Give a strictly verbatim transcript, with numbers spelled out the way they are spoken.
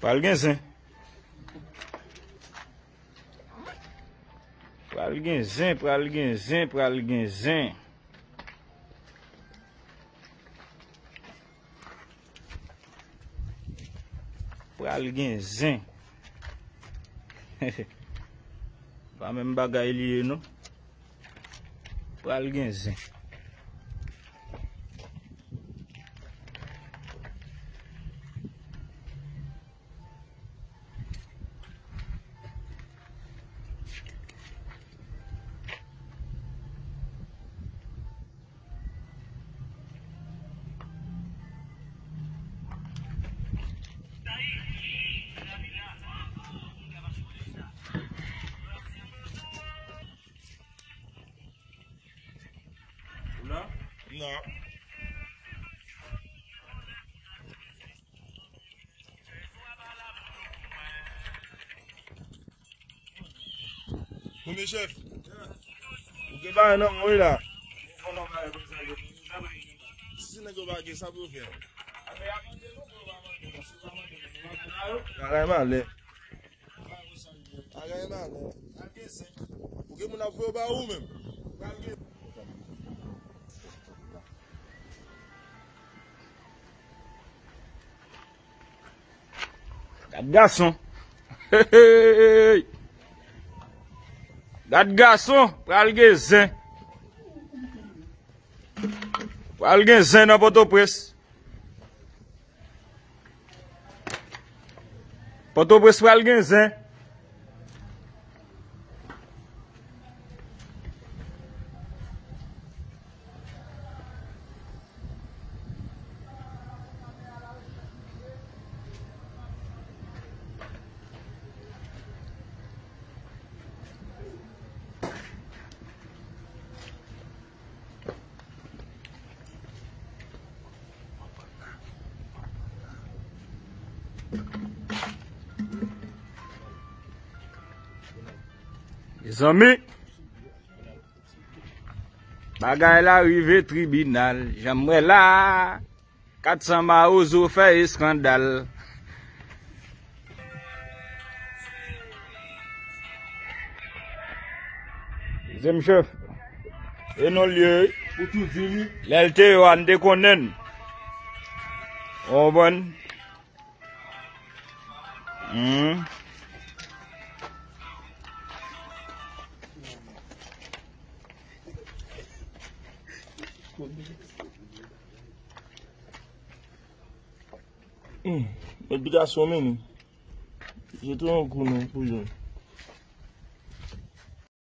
Pral gen zen. Pral gen zen, pral gen zen, pral gen zen. Pral gen zen. Pa menm bagay li ye, non. Pral gen zen. Ou la? Non. Kounye chèf, ou gen bagay nan men w la. Si nèg yo pa gen, sa pou yo fè? Bagay malè. Bagay malè. Ou gen moun ap voye ba ou menm. Gad gason. Hey! Gad gason, pral gen zen. Pral gen zen nan Pòtoprens. Pòtoprens pral gen zen. Mezanmi, bagay la rive tribinal, jan m wè la. Kat san mawozo fè eskandal. Zen chèf. E non l ye wi. Ou tou di li. Lè l te yo a, n te konnen l. Ou konprann? Hmm. Hmm. Met gason men nou. Je tou yon kou non pou yo.